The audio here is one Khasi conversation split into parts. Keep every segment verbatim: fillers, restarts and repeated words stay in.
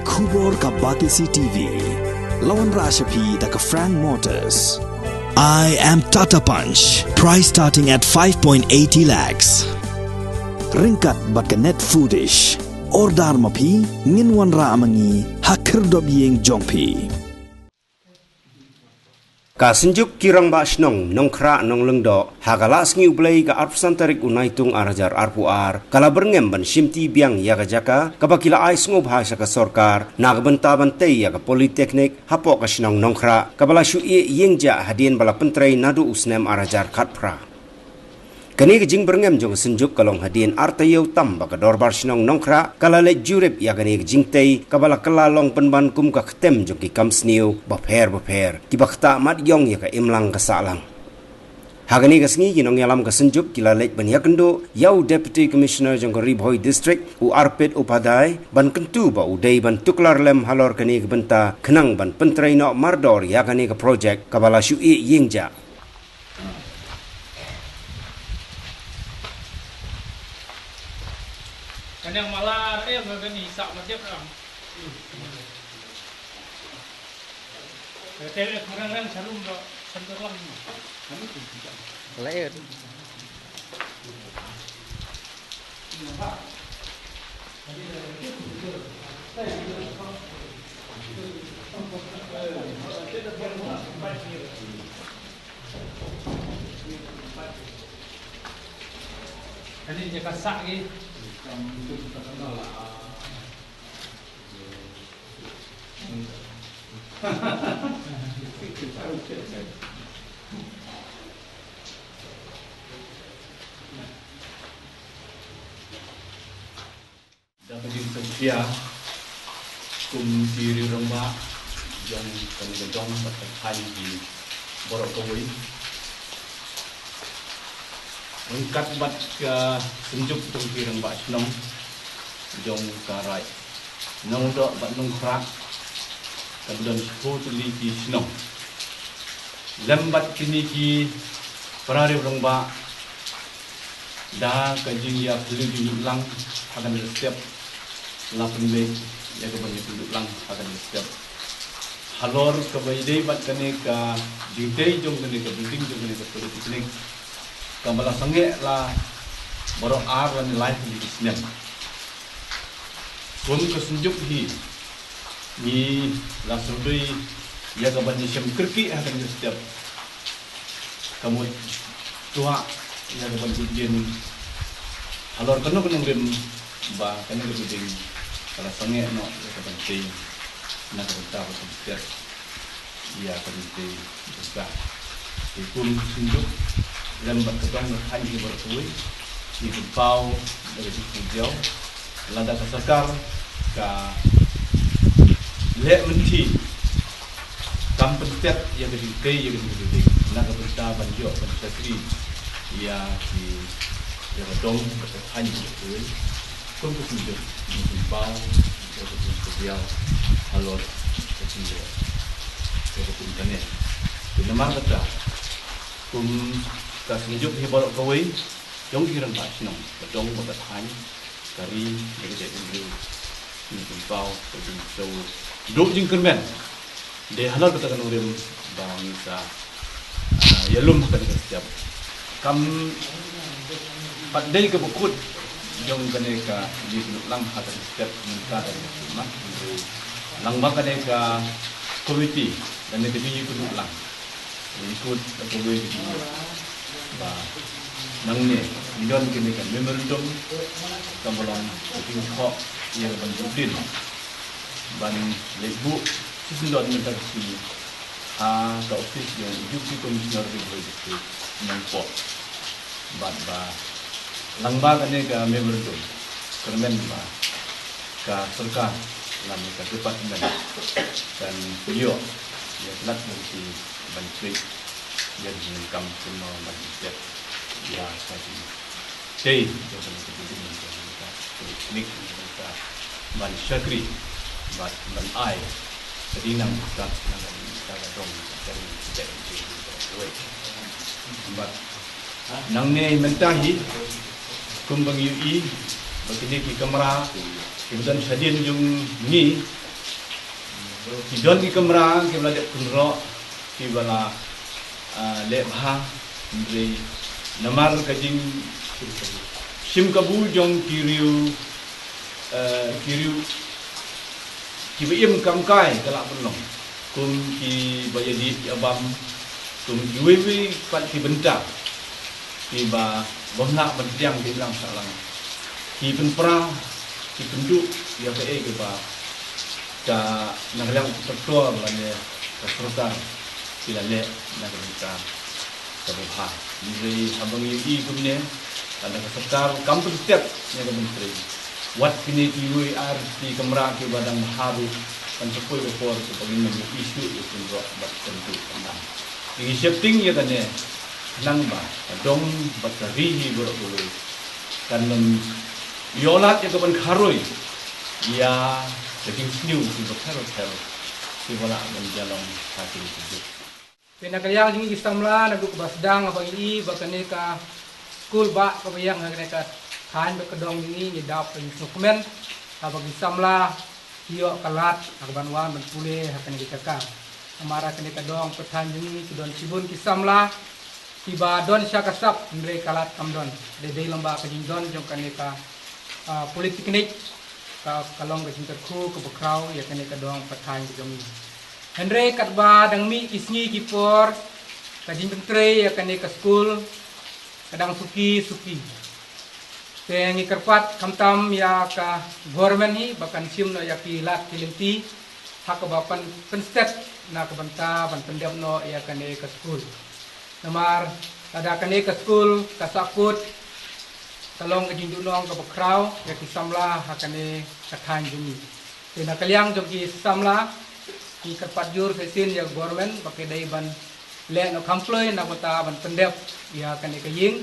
Khubor ka Batesi T V. La wanrah sha phi da ka Frank Motors. I am Tata Punch. Price starting at five point eighty lakhs. Ryngkat bad ka Net Foodish. Order ma phi, ngin wanrah ma ngi ha khyrdop ïing jong phi. Ka Synjuk ki Rangbah Shnong Nongkhrah Nonglyngdoh, ha ka la sngi U Blei ka arphew san tarik u Naitung ar hajar arphew ar, ka la byrngem ban shimti biang ïa ka jaka kaba ki la ai sngewbha sha ka sorkar na ka bynta ban tei ïa ka Polytechnic hapoh ka shnong Nongkhrah, kaba la shu ïeh ïing jah hadien ba la pyntrei naduh u snem ar hajar khatphra. Kane ka jingbyrngem jong ka Synjuk ka long hadien ar taïew tam ba ka Dorbar Shnong Nongkhrah ka la leit jurip ïa kane ka jingtei, kaba la kylla long pynban kum ka ktem jong ki kam sniew bapher bapher kiba ktah mat ïong ïa ka imlang ka sahlang. Ha kane ka sngi ki nongïalam ka Synjuk ki la leit ban ïakynduh ïa u Deputy Commissioner jong ka Ri Bhoi District, u Arpit Upadhyay, ban kyntu ba u dei ban tuklar lem halor kane ka bynta khnang ban pyntrei noh mardor ïa kane ka project kaba la shu ïeh ïing jah. Kane malar eh kane sa ma jep ram. Kate eh kurang rang sarum do santor lang. Lain. Kane je ka sah gi. Da ka jingsngewsih kum ki riew rangbah jong kane ka dong bad ka thaiñ hi baroh kawei, ryngkat bad ka Synjuk jong ki Rangbah Shnong jong ka Raid Nongdoh bad Nongkhrah, ka don shiphew tylli ki shnong. Lem bad kine ki para riew rangbah, da ka jingïaphylliew jingïalang ha kane ka step, la pynleit ïa ka ban ïaphylliew lang ha kane ka step. Halor kaba ïadei bad kane ka jingtei jong kane ka building jong kane ka polytechnic, kaba la sangeh la baroh ar lane lai tylli ki snem. Kum ka Synjuk hi, ngi la sngewdei ïa ka ban ïashem kyrkieh ha kane ka step. Ka mut kwah ïa ka ban bud dien halor kano kano rim ba kane ka building ka la sangeh noh ïa ka ban tei na ka bynta ba kan step ïa ka ban tei. Te kum Synjuk lem bad ka dong ka thaiñ hi baroh kawei, ngi pynpaw da ka jingpynbiang lada ka sorkar ka leh mynthi kam pynstet ïa ka jingtei ïa ka jingtei na ka bynta ban ïoh ban shakri ïa ki, ïa ka dong bad ka thaiñ baroh kawei. Kum ka Synjuk ngi pynpaw ïa ka jingpynbiang halor ka jingïoh ïa ka kum kane. Te namar kata, kum ka Synjuk hi baroh kawei jong ki rangbah shnong, ka dong bad ka thaiñ, ka ri bad ka jaitbynriew, ngi pynpaw ka jingsngew duh jingkyrmen. Dei halor kata ka nongrim ba ngi sa, ah, ïalum ha kane ka step. Kam pat dei kaba kut jong kane ka ïalum lang ha kane ka step, mynta da ka step ma, hynrei lyngba kane ka komiti, kane ka jingïalum lang, ngi kut da kawei ka jingïalum ba nangne ngi don kane ka memorandum kaba long ka jingkhoh ïa ka ban bud dien ban leit buh shisyndon mynta ka sngi ha ka ophis jong u Deputy Commissioner Ri Bhoi District Nongpoh. Bad ba lyngba kane ka memorandum kyrmen ba ka sorkar lane ka department kan ïoh ïa ka lad lynti ban peit ïa ka jingdonkam kumno ban peit ïa ka jing tei jong kane ka building jong kane ka polytechnic jong kane ka ban shakri bad ban ai ka dei nang ka, nang ka, nang ka dong ka jong kane ka. Bad nangne mynta hi kumba ngi ïohi ba kine ki kamra kiba don shadien jong ngi Ki don ki kamra kiba la dep kynroh, kiba la, ah, leh bha, hynrei namar ka jingshim kabu jong ki riew, eh, ki riew kiba im kam kai ka la pynlong. Kum kiba ïadih ïabam, kum kiwei wei pat ki bynta kiba bym lah ban pdiang ki imlang sahlang. Ki pynpra, ki pynduh ïa kaei kaba ka, na ka liang u kontraktor lane ka sorkar ki la leh na ka bynta kaba bha. Hynrei haba ngi ïohi kumne, lada ka sorkar kam pynstep ïa ka myntri, wat kine kiwei ar ki kamra kiba dang bha ruh, kan sa poi ka por kaba ngin nym ïohi shuh ïa u kynroh bad u kynduh kyndan. Ngi sheptieng ïa kane, khnang ba ka dong bad ka ri hi baroh kawei kan nym ïoh lad ïa ka ban kharoi ïa ka jingsniew kiba pher pher kiba lah ban ïalong ha kine ki juk. Te na ka liang jong ngi ki samla, naduh kaba sdang haba ngi i ba kane ka skul bah kaba ïeng ha kane ka thaiñ bad ka dong jong ngi, ngi dap ka jingsngewkmen haba ki samla ki ïoh ka lad ha kaban wan ban pule ha kane ka jaka. Namar ha kane ka dong ka thaiñ jong ngi ki don shibun ki samla kiba don sha ka sap, hynrei ka lad kam don. Dei dei lyngba ka jingdon jong kane ka, ah, polytechnic, ka, ka long ka jingkyrkhu kaba khraw ïa kane ka dong ka thaiñ ka jong ngi. Hynrei katba dang mih ki sngi ki por, ka jingpyntrei ïa kane ka skul ka dang suki suki. Te ngi kyrpad khamtam ïa ka government hi ba kan shim noh ïa ki lad ki lynti ha kaba pyn, pynstet na ka bynta ban pyndep noh ïa kane ka skul. Namar lada kane ka skul ka sahkut, ka long ka jingduhnong kaba khraw ïa ki samla ha kane ka thaiñ jong ngi. Te na ka liang jong ki samla, ngi kyrpad jur sa shisien ïa ka government ba ka dei ban leh noh kham kloi na ka bynta ban pyndep ïa kane ka ïing,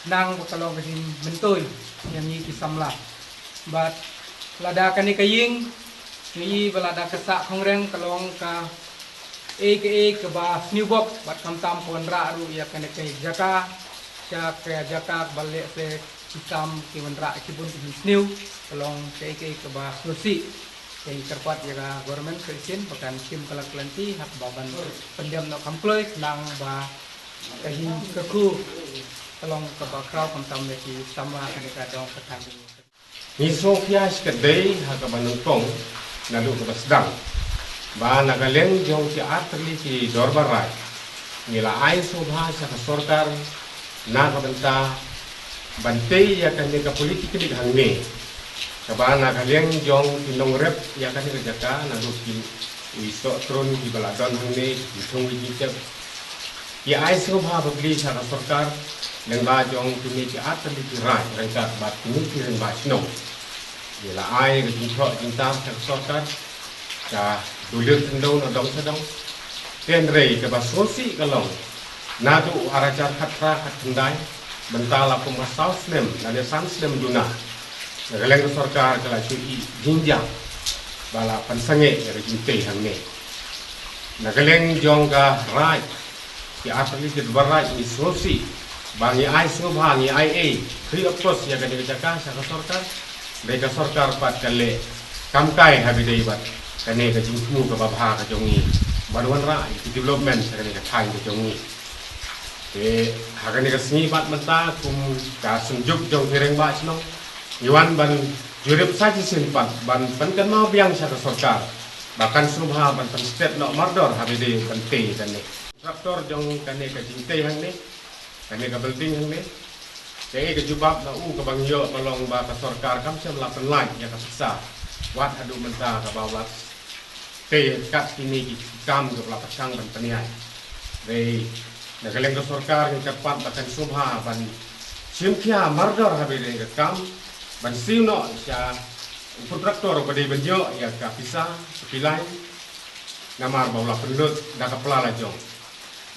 khnang ba ka long ka jingmyntoi ïa ngi ki samla. Bad lada kane ka ïing, ngi i ba lada ka sah khongreng ka long kaei kaei kaba sniew bok, bad khamtam ka wanrah ruh ïa kane ka jaka sha ka jaka kaba lehse ki kam ki wanrah shibun ki jingsniew, ka long kaei kaei kaba sngewsih. Te ngi kyrpad ïa ka government sa shisien ba kan shim kyllon kyllon ki ha kaba ban pyndep noh kham kloi, khnang ba ka jingkyrkhu ka long kaba khraw khamtam ïa ki samla kane ka dong ka thaiñ. Ngi sngewkhia shikatdei ha kaba nyngkong naduh kaba sdang ba na ka liang jong ki artylli ki dorbar raij ngi la ai sngewbha sha ka sorkar na ka bynta ban tei ïa kane ka polytechnic hangne. Kaba na ka liang jong ki nongrep ïa kane ka jaka naduh ki, i sohtrun kiba la don hangne, ki thung ki jingtep, ki ai sngewbha bapli sha ka sorkar lyngba jong kine ki artylli ki raij ryngkat bad kine ki rangbah shnong. Ngi la ai ka jingthoh jingtang sha ka sorkar, ka dulir khyndew na dong sha dong. Hynrei kaba sngewsih ka long, naduh u ar hajar khatphra khatkhyndai, mynta la kum ka saw snem lane san snem duna, na ka liang ka sorkar ka la shu ïohi jingjia ba la pynsangeh ïa ka jingtei hangne. Na ka liang jong ka raij, ki artylli ki dorbar raij, ngi sngewsih ba ngi ai sngewbha, ngi ai ei, free of cost ïa kane ka jaka sha ka sorkar. Hynrei ka sorkar pat ka leh kam kai ha ba ïadei bad kane ka jingthmu kaba bha ka jong ngi ban wanrah ïa ki development sha kane ka thaiñ ka jong ngi. Te ha kane ka sngi pat mynta kum ka Synjuk jong ki rangbah shnong, ngi wan ban jurip sa shisien pat ban pynkynmaw biang sha ka sorkar ba kan sngewbha ban pynstet noh mardor ha ba ïadei ban tei kane. Kontraktor jong kane ka jingtei hangne, kane ka building hangne, kaei ka jubab na u kaba ngi ïoh ka long ba ka sorkar kam shym la pynlait ïa ka pisa wat haduh mynta kaba u la tei kat kine ki kam kaba la pyrshang ban pynïaid. Dei na ka liang ka sorkar ngi kyrpad ba kan sngewbha ban shim khia mardor ha ba ïadei ka kam, ban siew noh sha u kontraktor ba dei ban ïoh ïa ka pisa, ka pilai, namar ba u la pynlut da ka pla la jong.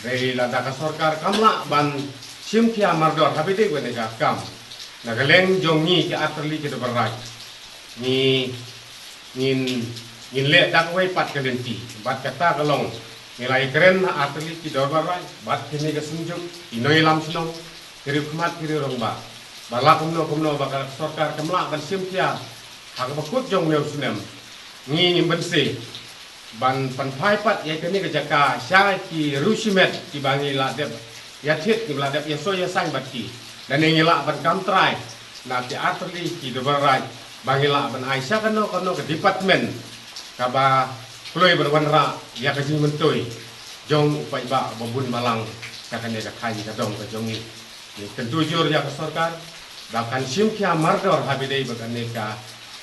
Dei lada ka sorkar kam lah ban shim khia mardor ha ba ïadei kane ka kam, na ka liang jong ngi ki artylli ki dorbar raij, ngi, ngin, ngin leh da kawei pat ka lynti. Bad kata ka long, ngi la ïakren ha artylli ki dorbar raij bad kine ka Synjuk, ki nongïalam shnong, ki riewkhmat ki riew rangbah, ba la kumno kumno ba ka sorkar kam lah ban shim khia ha kaba kut jong une u snem, ngi ngim banse ban pynphai pat ïa kane ka jaka sha ki riew shimet kiba ngi la dep ïa thied, kiba la dep ïa soi ïa saiñ bad ki. Lane ngi lah ban kam trai na ki artylli ki dorbar raij ba ngi lah ban ai sha kano kano ka department kaba kloi ban wanrah ïa ka jingmyntoi jong u paidbah ba bun balang sha kane ka thaiñ ka dong ka jong ngi. Ngi kyntu jur ïa ka sorkar ba kan shim khia mardor ha ba ïadei bad kane ka,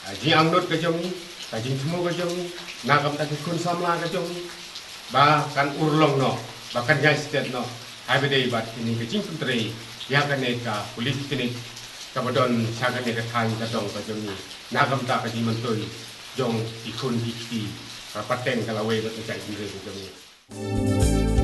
ah, jingangnud ka jong ngi, ka jingthmu ka jong ngi na ka bynta ki khun samla ka jong ngi, ba kan urlong noh, ba kan ïai stet noh ha ba ïadei bad kine ka jingpyntrei ïa kane ka polytechnic kaba don sha kane ka thaiñ ka dong ka jong ngi na ka bynta ka jingmyntoi jong ki khun ki kti, ka pateng ka lawei bad ka jaitbynriew ka jong ngi.